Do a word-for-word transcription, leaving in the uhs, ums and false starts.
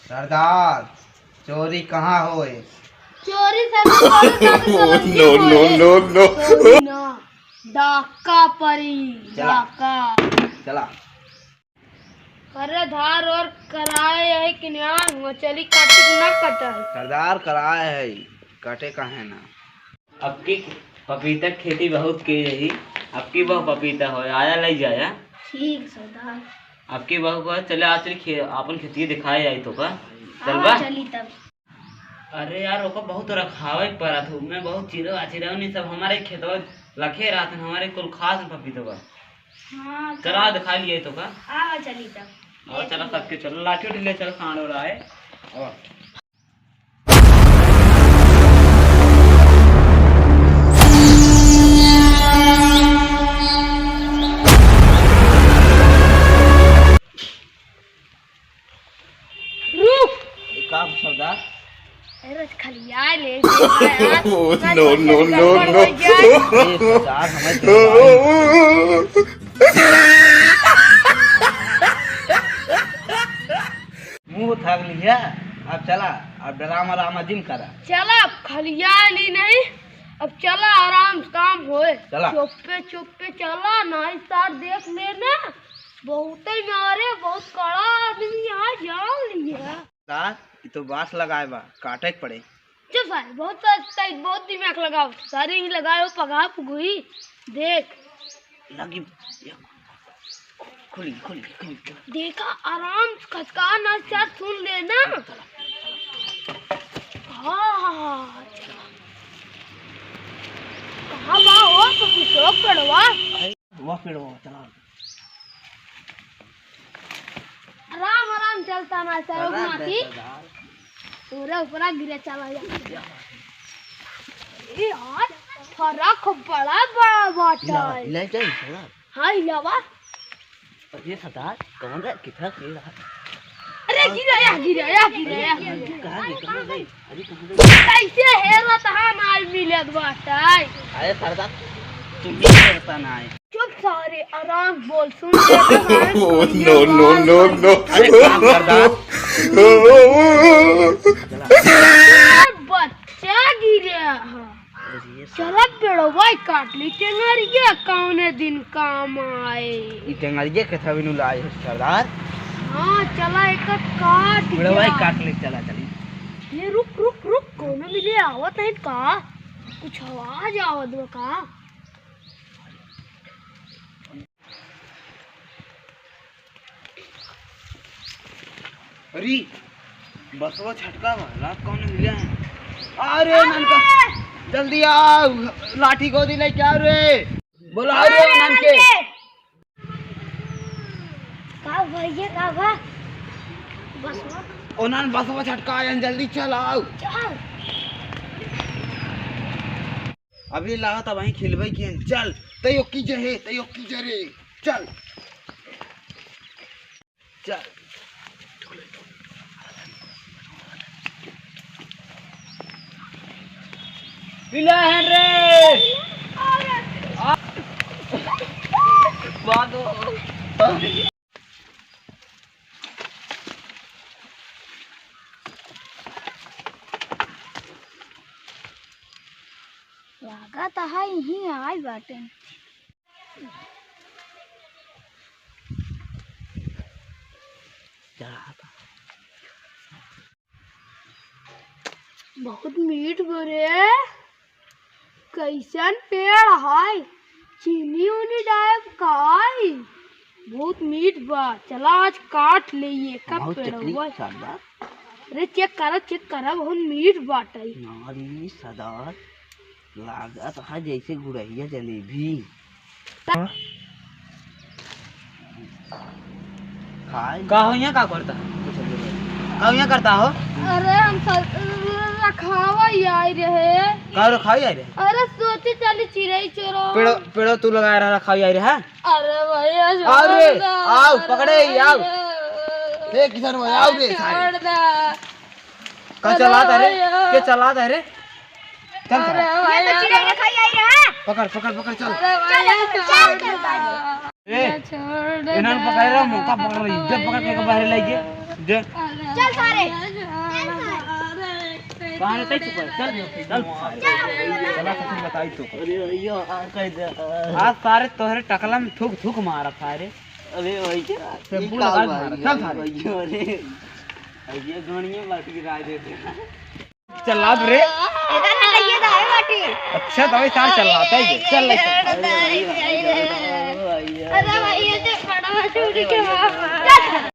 सरदार, चोरी कहाँ होए? चोरी सरदार, चोरी ना, no, no, no, no। चोरी ना, डाका परी, चला। डाका। चला। अरे धार और कराए है कि ना, मछली काटे कि ना कटे? सरदार कराए है, कटे काहे ना? अबकी पपीता के खेती बहुत के रही, अबकी बहु पपीता हो, आया लइ जाया। ठीक सरदार। अबकी बहु को चले आज चली खे-, आपन खेतिया दिखाए आई तो का? हाँ, चलबा? चली तब। अरे यार, ओका बहुत रखावे के पड़ा था, मैं बहुत चिरवा, चिरवनी सब हमारे खेतवा लखे रहत हैं, हमारे कुल खास पपीतवा। हाँ, चला चल। दिखा लिए तो का? हाँ, चली तब। और चला सबके चलो, लाठी उठी ले चल, खान हो रहा है। और रुक। ये का सरदार? अरे खलिया ले, ले यार। Oh, no, no, no, no। ए सरदार, हमें जवान। मुंह थाक लिया। अब चला, अब ड्रामा रामा जिम करा। चला, अब खलिया ली नहीं, अब चला आराम से काम होए। चला। चुप्पे चुप्पे चला, नहीं सार देख लेना। बहुते मारे, बहुत कड़ा आदमी यहाँ जान लिया। का? ई तो बांस लगाए बा, काटे के पड़े। चुप सारे, बहुत सारे, बहुत दिमाग लगाओ। सारे ही लगाओ, पगहा पुगही। देख। लगी। खुली, खुली, खुली। देखा, आराम से खसका ना, चार सुन लेना। हाँ, हाँ, हाँ, अच्छा। कहाँ बा हो, तो कुछ लोग पड़वा। वाह, पेड़वा, चला। आराम, आराम चलता ना, चलो आराम माटी। चलता। पूरा ऊपरा गिरे चला जा। ए यार, फरक बड़ा बड़ा बाटा है। ले जाई, चला। हाँ, हिलावा। अरे सरदार, कौन रे? कितना खेल रहा? अरे गिरा या, गिरा या, गिरा या। कहाँ गई, कहाँ गई? अरे कहाँ गई? कैसे हेरत हम आज मिलत बाटे? अरे सरदार, तू ही हेरता ना है। चुप सारे, आराम बोल, सुन ले। Oh, no, no, no, no। अरे काम कर दा। बच्चा गिरा है। चला पेड़वा काट ली, टेंगरिया कौने दिन काम आए। ई टेंगरिया के थवी नु लाए हो सरदार। हाँ, चला एक काट पेड़वा दिया। काट ले, चला चली। ये रुक, रुक, रुक, कौनो मिले आवत है का? कुछ आवाज आवत बा का? अरे, बसवा छटका बा, रात कौन मिला है? अरे, अरे! ननका, जल्दी आओ, लाठी गोदी लेके आओ रे। बोलाओ रे, अरे, ननके। ननके। का भैया, का बा? बसवा। ओनन बसवा छटका आयन, जल्दी चल आओ। चल। अभी लागत अब वहीं खिलबे कियन। चल, तैयो की जे हे, तैयो की जे रे। चल। चल। पिला है रे। आ। बादो। लागत है यहीं आए बाटे। बहुत मीठ बा रे। कैसन पेड़ है? चीनी उनी डालब काई? बहुत मीठ बा। चला आज काट लेइए का बहुत पेड़वा। चटनी के साथ बा। अरे check करा, check करा, बहुत मीठ बाटे। नारी सदा लागत है जैसे गुड़हिया जलेबी। खाए। का हो यहाँ का करता? कुछ नहीं। का हो यहाँ करता हो? अरे हम सब रखावा ही आई रहे। का रखावा ही आई रहे? अरे सोचे चली चिरई चोरो। पेड़ो, पेड़ो तू लगाए रहा रखावा ही आई रहे, हाँ? अरे भैया छोड़ अरे, दे। आओ, पकड़े ही, आओ। अरे। ए, किसान भाई, आओ रे, छोड़ दे। का चलात है रे? अरे भैया। के चलात है रे? चल, चल। अरे ये तो भैया। चिड़ै रखाई आई रहा। पकड़, पकड़, पकड़, चल। अरे भैया, चल, चल, छोड़ दे। चल, चल, चल। ए, ये छोड़ दे। इन्हन पकड़ रहा, मौका पकड़ रही, इज्जत पकड़ के बाहर लाइए। चल सारे, चल सारे। कहाँ रहता है? चुप है। चल, चल। चला, ससुर बताई तो। अरे भैया, आ, कह दे। आज सारे तोहरे टकला में थूक, थूक मारा सारे। अरे भैया, सब ये बुला का बात मारा। है? चल सारे। भैया, अरे, भैया, गणिये बात गिरा देते हैं। चल, लाद रे। इधर से कहिए दाएं बाटी। अच्छा, तो वही सार चल रहा था ये। चल ले, चल। अरे भाई, ये तो बड़ा चोरी के बाप। चल।